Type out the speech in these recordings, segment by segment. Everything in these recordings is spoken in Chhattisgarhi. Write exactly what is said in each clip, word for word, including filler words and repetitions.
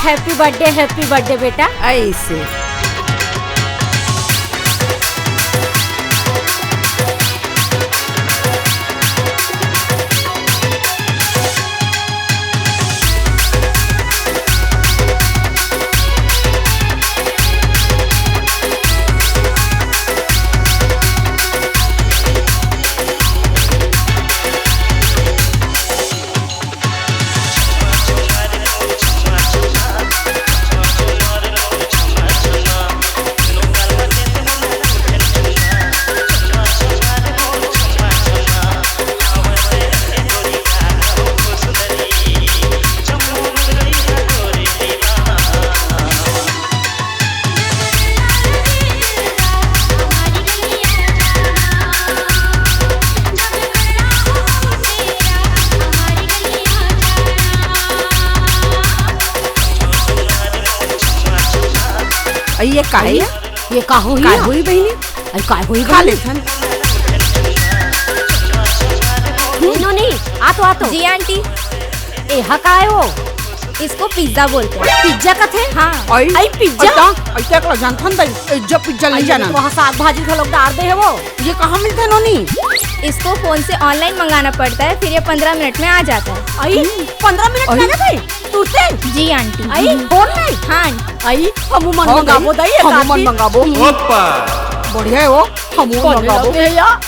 Happy birthday, happy birthday बेटा। ऐसे। अई, ये का हे? ये का होही? काय होही बहिनी? अई, काय होही खा बहिनी? लेथन। हम्म, नोनी, आ तो, आ तो। जी आंटी। ए हा काय हो? इसको पिज्जा बोलते हैं। पिज्जा कथे? हाँ। अई, अई, पिज्जा? अई, त, अई, त एकला जानथन दई, पिज्जा, पिज्जा नहीं अई, जाना। तो वहाँ साग भाजी घलोक डार दे हे वो। ये कहाँ मिलथे नोनी? इसको फोन से ऑनलाइन मंगाना पड़ता है, फिर ये पंद्रह मिनट में आ जाता है। अई, हम्म। पंद्रह मिनट अई। में आ जाथे? तुरते? जी आंटी। अई, फोन में? हाँ आंटी। अई, हमू मन हो मंगाबो दई, दई, हमू मन काकी। मंगाबो। हम्म। ओप्पा। बढ़िया हे वो, हमू मन बढ़िया मंगाबो। लगथे या।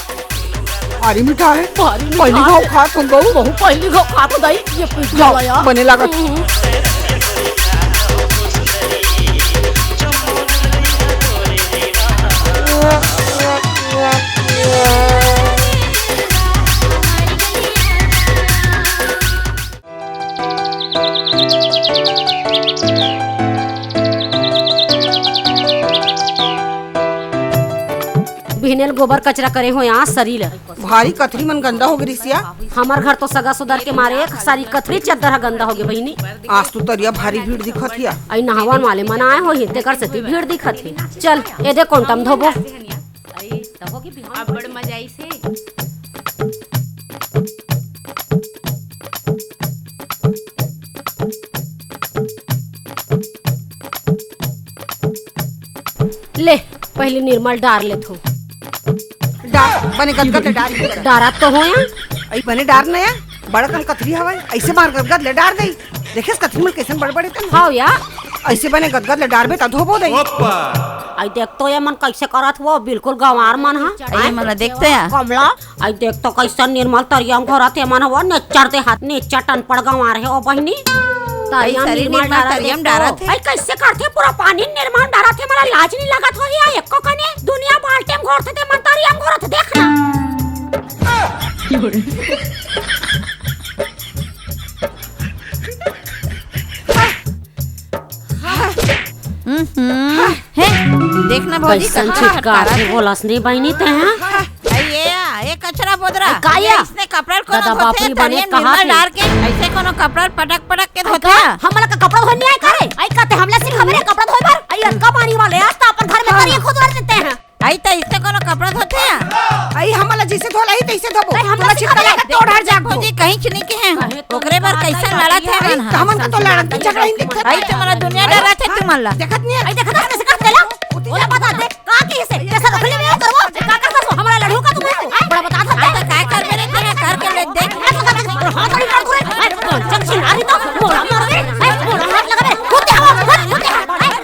भारी मीठा हे। भारी मीठा पहिली हे। घाव खात हंव बहू, बहू। पहिली घाव खात हंव दई, ये पिज्जा जाओ, ला या। बने लागत। हम्म। बिहने ल गोबर कचरा करे हों आज सरी ल। भारी कथरी मन गंदा होगे रिहिस या। हमर घर तो सगा सुदर के मारे एक सारी कथरी चद्दर ह गंदा होगे बहिनी। आज तो तरिया भारी भीड़ दिखत हे या। अई नहावन वाले मन आए होही, तेकर सेती भीड़ दिखत हे। चल, एदे कोंटा म धोबो। अब्बड़ मजा आइस हे। ले, पहिली निरमा ल डार लेथों। डार, बने गदगद ले डार। डारत तो हों या। अई बने डार न या, बड़ा कन कथरी हवय, अइसे मार गदगद ले डार दे। देखेस कथरी मन कइसन बड़-बड़ हे तेन। हव या। अइसे बने गदगद ले डारबे त धोबो दई। ओप्पा। अई देख तो ये मन कइसे करत हे वो, बिल्कुल गंवार मन ह। अई ये मन ला देख तो या। कमला, अई देख तो कइसन निरमा ल तरिया म घोरत हे मन ह वो, नेच्चर दे हाथ, नेच्चर टनपड़ गंवार हे वो बहिनी। तरिया म अई सरी निरमा ल निरमा ल डारत तरिया म हे डारत वो। हे। अई कइसे करथे पूरा पानी म निरमा ल डारत हे, मन ला लाज नइ लगत होही या एको कने? दुनिया बाल्टी म घोरथे ते मन तरिया म घोरत हे, देख ना। हम्म, हे, देख ना भौजी, कइसन कहाँ छिटकारथे हटकारत हे। बोलस नहीं बहिनी ते, हाँ? अरे ये, ये कचरा बोदरा। अरे का ये या? इसने कपड़ा ल कोनो दादा धोथे, बाप रे, तरिया बने म निरमा कहाँ ल डार के, अइसे कोनो कपड़ा ल पटक पटक के धोथे। का? हमला का कपड़ा धोए नइ आय का रे? अई कथे हमला सिखाबे रे कपड़ा धोए बर। अई अतका पानी वाले, आज तो अपन घर में हाँ। तरिया खुद भर देते हैं। अई त इसने कोनो कपड़ा धोथे या? अई हमला जइसे धोला ही तइसे धोबो। अई हमला तोला सिखा चिपका दे। लगा तो डर जाबो। भौजी कहीं चुनी के हैं। ओकरे बर कइसन लड़त हे अई मन ह। हमन का तो लड़न के झगड़ा ही दिखत अई हे। त मन ला दुनिया डराथे तुमन ला। देखत नहीं हे। अई देखत हस कइसे करथे ला? ओला बता दे, का कहिसे? जइसे रखले में करबो, का कर सकबो? हमला लड़हू का तुमन? अई बड़ा बता दे। अई त काय करबे रे, तेने कर के ले देख। हाथ अड़ी कर तू रे। अई कौन चंग चिनारी तो मोला मारबे। अई मोला हाथ लगाबे। कूद दे हवा, कूद, कूद दे। अई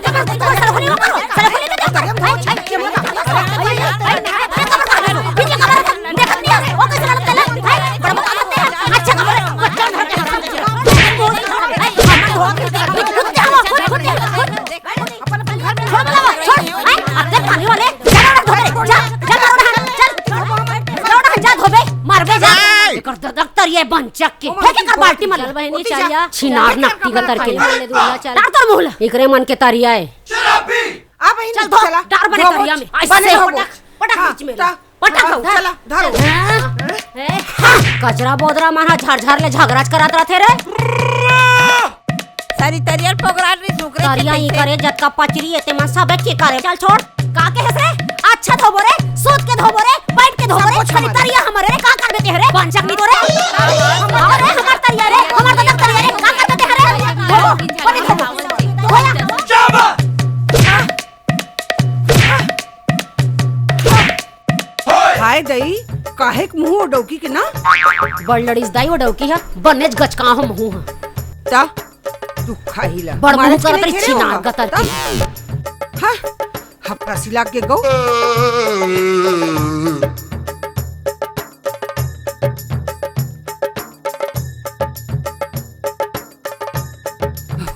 मारबे जा। एकर ददक तरिया बन चक्के। फेंक कर बाल्टी में चल बहिनी, ओती जा। चल या। छिनार नकटी का करके। खाई ले दूल्हा, चल। डार तोर मुंह ला। एकरे मन के तरिया ए। आ बहिनी, चल धो, चला। डार बने धो, तरिया में। बने ऐसे धो। पटक, पटक हाँ, बीच में ला। ता, पटक हाँ, धो, धर। चला, धरो। हाँ, ए, हाँ, कचरा बोदरा मन ह झरझर ले झगराच करत रथे रे। सारी तरिया ल पोगरात रही, डुकरे के तरिया ही तइसे। करे, जतका पचरी ए, ते मन सब एक के करे। चल छोड़, का के हस रे? अच्छा धोबो रे, सूत के धोबो रे, बैठ के धोबो रे, सब कुछ खाली हमारे। तरिया हमरे रे, का करबे ते रे? बन सकनी तो रे। हमारे, हमार तरिया रे, हमार ददक तरिया रे, का करबे ते रे? धोबो, बने धोबो। धोया। हाय दई, काहेक मुंह ओ डौकी के ना? बड़ लड़ीस दाई ओ डौकी ह, बनेच गचका हो मुंह ह। ता, तू खाही ला। बड़ मुंह मारच के करत नहीं रही घेरे छिनार होगा। गतर ता? के। हाँ, हफरासी लाग के गौ।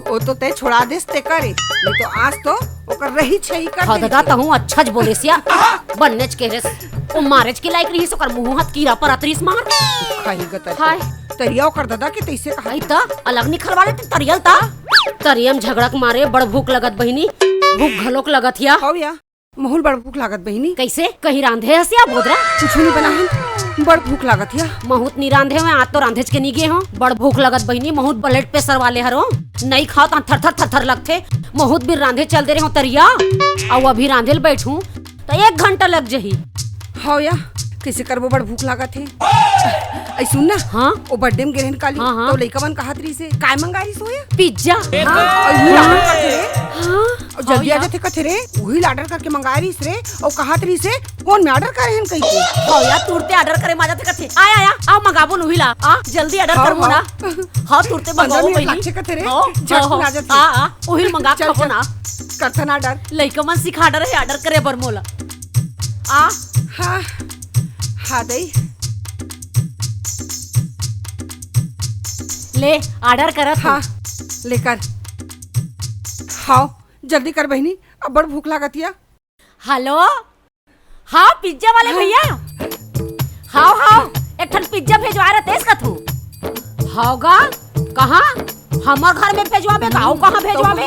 ओ तो तैं छोड़ा देस तेकर ए, नहीं तो आज तो ओकर रही छही कर हाँ देते। दादा, तहूँ अच्छाच बोलेस या। बन्नेच के रेस। ओ मारेच के लायक रहिस, ओकर मुंह हाथ कीरा परत रहिस मार। खाही गतर। हाय। तरिया ओकर दादा के तइसे कहा। आई त अलग निकलवा लेते तरियल त। तरिया म झगड़ा के मारे बड़ भूख लगत बहिनी, भूख घलोक लगत हिया। हव या। महूँ ल बड़ भूख लागत बहिनी। कइसे? कहीं रांधे हस या बोदरा? कुछु नइ बनाहन, बड़ भूख लागत या। महूँ त नइ रांधे हंव, आज तो रांधेच के नइ गे हंव। बड़ भूख लागत बहिनी, महूँ त blood pressure वाले हरों। नइ खांव त थर थर थर थर लगथे। महूँ त बिन रांधे चल दे रेहेंव तरिया, अउ अभी रांधे ल बइठहूं त एक घंटा लग जही। हव या, कइसे करबो, बड़ भूख लागत हे। अई सुन ना, हाँ? ओ birthday म गे रहेन काली, हाँ, हाँ। त लइका मन कहत रहिसे, काय मंगाय रहिस ओ या? Pizza। हाँ, अउ उही ल order करथे रे। हाँ। अउ जल्दी आ जाथे कथे रे, उही ल order करके मंगाय रहिस रे, अउ कहत रहिसे, phone म order करे हन कहिके। हव या, तुरते order करे म आ जाथे कथे। आ, आ, आ, आ, मंगाबो न उही ला। आ, जल्दी order करबो ना। हव, तुरते मंगाबो पहिली। पंद्रह मिनट लागथे कथे रे, झटकुन आ जाथे। आ, आ, उही ल मंगा के खाबो ना। करथन order। लइका मन सिखा डरे हे order करे बर मोला। आ। हाँ, हाँ दई। ले, order करत हंव। हाँ, ले कर। हव, जल्दी कर बहिनी, अब्बड़ भूख लागत या। Hello, हाँ, pizza वाले भइया। हव, हव, एक ठन pizza भेजवाय रहितेस कथू। हव गा, कहाँ? हमर घर म भेजवाबे का? अउ कहाँ भेजवाबे?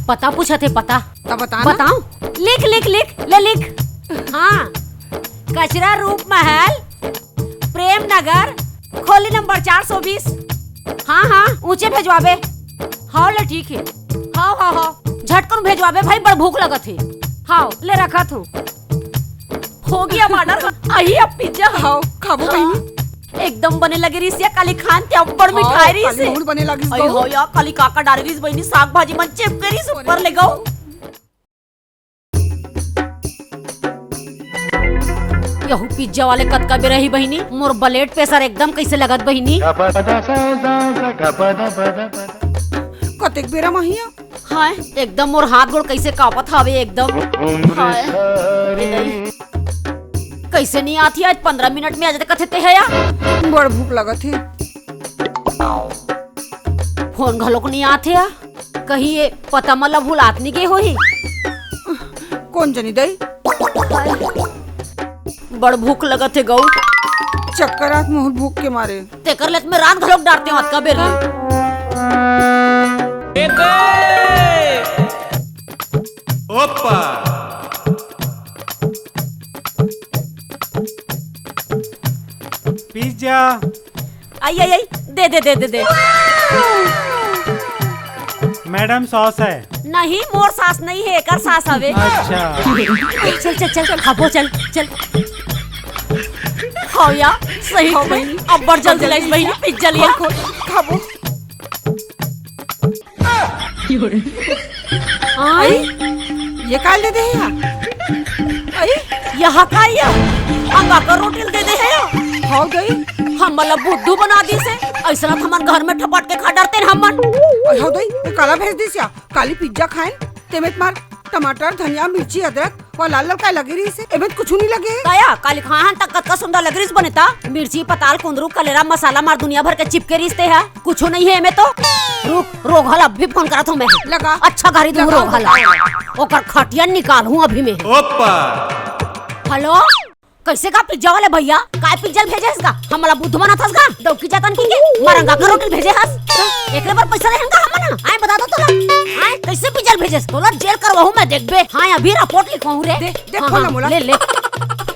पता पूछत हे, पता। त बता ना। बताऊं? लिख, लिख, लिख, ले लिख। हाँ, कचरा रूप महल, प्रेम नगर, खोली नंबर चार सौ बीस। हाँ, हाँ, उहें भेजवाबे। हव, ले ठीक हे। हव, हव, हव। झटकुन भेजवाबे भई, बड़ भूख लगत हे। हव, ले रखत हंव। होगे अब order। आही अब pizza। हव, खाबो बहिनी। एकदम बने लगे रिहिस या काली खान, ते अब्बड़ मिठाय रिहिस। काली बहुत बने लगिस। अई हो या, काली का का डारे रिहिस बहिनी, साग भाजी मन चिपके रिहिस ऊपर ले गऊ। यहू pizza वाले कतका बेरा ही बहिनी, मोर blood pressure एकदम कइसे लगत बहिनी। कतेक बेरा म हिया? हाय, एकदम मोर हाथ गोड़ कइसे कांपत हावे एकदम। हाय, ए दई। कइसे नइ आत हे आज, पंद्रह मिनट म आ जाते कथे ते ह या। बड़ भूख लगत हे। फोन घलोक नइ आत हे या। कहीं ये पता मला भुलात नइ गे होही। कोन जनी दई? बड़ भूख लगत हे गऊ। चक्कर आत मोर भूख के मारे। तेकर ले त मैं रांध घलोक डारते हंव अतका बेर ले। ओप्पा। Pizza। आई, आई, आई, दे, दे, दे, दे, दे। Madam sauce हे। नहीं, मोर सास नइ हे, एकर सास हवे। अच्छा। चल, चल, चल, चल, खाबो, चल, चल। हव या, सही में, बहिनी। अब्बड़ जल्दी लाइस बहिनी, pizza लिया। खोल, खोल, खाबो। आई? ये का ल दे दे हे या? आई? यहा का या? अंगाकर रोटी ल दे दे हे या? हव गई। हमला बुद्धू बना दिस हे। अइसना त हमन घर म ठपट के खा डरतेन हमन। अई हव दई, ये काला भेज दिस या? काली pizza खाएन, तेमे तुम्हार टमाटर, धनिया, मिर्ची, अदरक, वा लाल लाल काय लगे रहिस हे? एमे त कुछु नइ लगे। दया, काली खाए हन त कतका सुंदर लगे रहिस बने त। मिर्ची, पताल, कुंदरू, कलेरा, मसाला मार दुनिया भर के चिपके रहिस ते ह। कुछु नइ हे एमे तो। रुक, रोघा ल अभी फोन करत हंव मैं। लगा। अच्छा गारी दूं रोघा ल। ओकर खटिया निकालहूं अभी मैं। ओप्पा। Hello, कइसे का पिज्जा वाले भइया? काय पिज्जा ल भेजे हस का? हमला बुद्ध बनात हस का? डौकी जातन की के मरंगा का रोटी भेजे हस? एकरे बर पइसा दे हन का हमन? आय बता दो तोला। आय कइसे पिज्जा ल भेजे हस? तोला जेल करवाहूं मैं, देखबे। हां, अभी रिपोर्ट लिखवाहूं रे। दे, दे हां, खोला हां, मोला। ले, ले।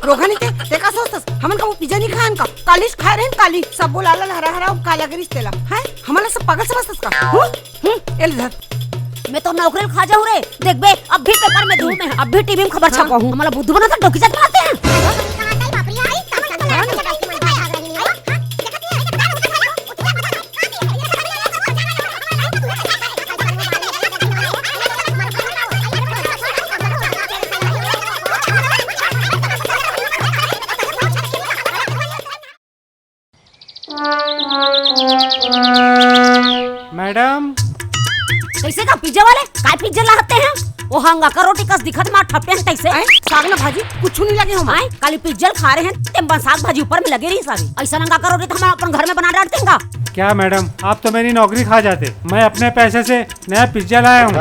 रोगनी ते, ते का सोचथस? हमन का वो पिज्जा नहीं खायन का? कालिस खाय रहेन काली। सब बोला लाल हरा हरा काला गरिस तेला। हैं? हमन ला सब पागल समझथस का? हूं? हम्म, ए ले धर। मैं तो नौकरी ल खा जाऊं रे। देखबे, अभी पेपर में धूम है, अभी टीवी में खबर हां। छापाहूं। हमला बुद्धू बनात हस, डौकी जात बनात हस। मैडम। कइसे का पिज्जा वाले? काय पिज्जा लाते हैं? वो हंगा का रोटी कस दिखत मार ठपटे हैं तइसे। आय, साग ना भाजी, कुछु नहीं लगे हो मार। आय, काली पिज्जा ल खा रहे हैं, तेम बन साग भाजी ऊपर में लगे रही सारी। अइसन हंगा का रोटी तो हम अपन घर में बना डालते हैं का? क्या मैडम, आप तो मेरी नौकरी खा जाते। मैं अपने पैसे से नया पिज्जा लाया हूँ।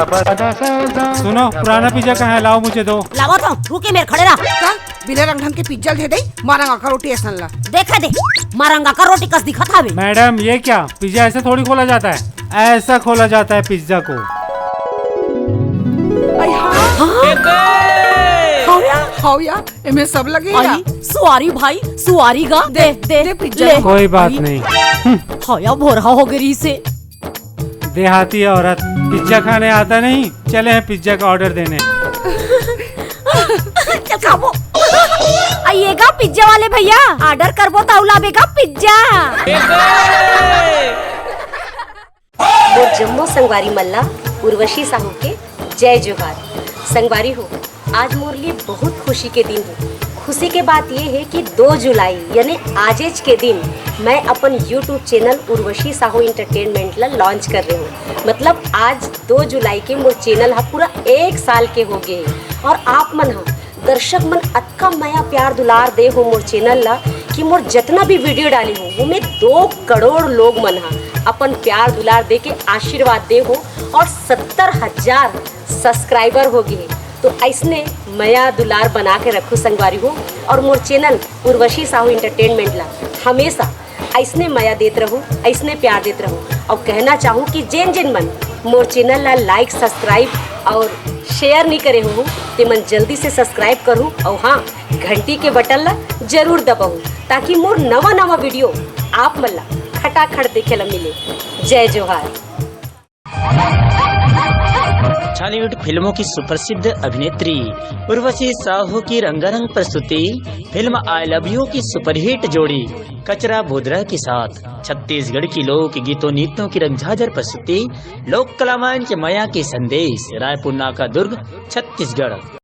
सुनो, पुराना पिज्जा कहाँ है? लाओ, मुझे दो। लावा तो, रुके मेर खड़े रहा। का? बिना रंग ढंग के पिज्जा दे दे, मारंगा का रोटी असन ला। देखा दे, मारंगा का रोटी कस दिखत हावे। मैडम, ये क्या? पिज्जा ऐसे थोड़ी खोला जाता है, ऐसा खोला जाता है पिज्जा को। आई हाँ। हाँ? हाव यार, हाव यार, एमे सब लगे आई, यार। सुआरी भाई, सुआरी गा, दे, दे, दे पिज्जा ले। कोई बात आई। नहीं। हम्म। हाया भोरहा हो गई से। देहाती औरत, पिज्जा खाने आता नहीं, चले हैं पिज्जा का ऑर्डर देने। चल खाबो। आइएगा पिज्जा वाले भैया, ऑर्डर करबो त अउ लाबेगा पिज्जा। मोर जम्मो संगवारी मन ला उर्वशी साहू के जय जोहार। संगवारी हो, आज मोर लिए बहुत खुशी के दिन है। खुशी के बात ये है कि दो जुलाई यानी आजेज के दिन मैं अपन YouTube channel Urvashi Sahu entertainment ला लॉन्च कर रही हूँ। मतलब आज दो जुलाई के मोर चैनल हा पूरा एक साल के हो गए है और आप मन हा दर्शक मन अतका मया प्यार दुलार दे हो मोर चैनल ला कि मोर जतना भी वीडियो डाली हो, वो में दो करोड़ लोग मन हा अपन प्यार दुलार दे के आशीर्वाद दे हो और सत्तर हजार सब्सक्राइबर हो गए। तो ऐसने मया दुलार बना के रखो संगवारी हो, और मोर चैनल उर्वशी साहू एंटरटेनमेंट ला हमेशा ऐसने मया देत रहू, ऐसने प्यार देत रहू। और कहना चाहूँ कि जेन जेन मन मोर चैनल ला लाइक, सब्सक्राइब और शेयर नहीं करे हो, ते मन जल्दी से सब्सक्राइब करू और हाँ, घंटी के बटन ला जरूर दबाऊ, ताकि मोर नवा नवा वीडियो आप मन ला खटाखट देखे ला मिले। जय जोहार। छॉलीवुड फिल्मों की सुप्रसिद्ध अभिनेत्री उर्वशी साहू की रंगारंग प्रस्तुति फिल्म आई लव यू की सुपरहिट जोड़ी कचरा भोदरा के साथ छत्तीसगढ़ की लोक गीतों नृत्यों की रंगझाझर प्रस्तुति लोक कला मंच मया के संदेश, रायपुर नाका दुर्ग, छत्तीसगढ़।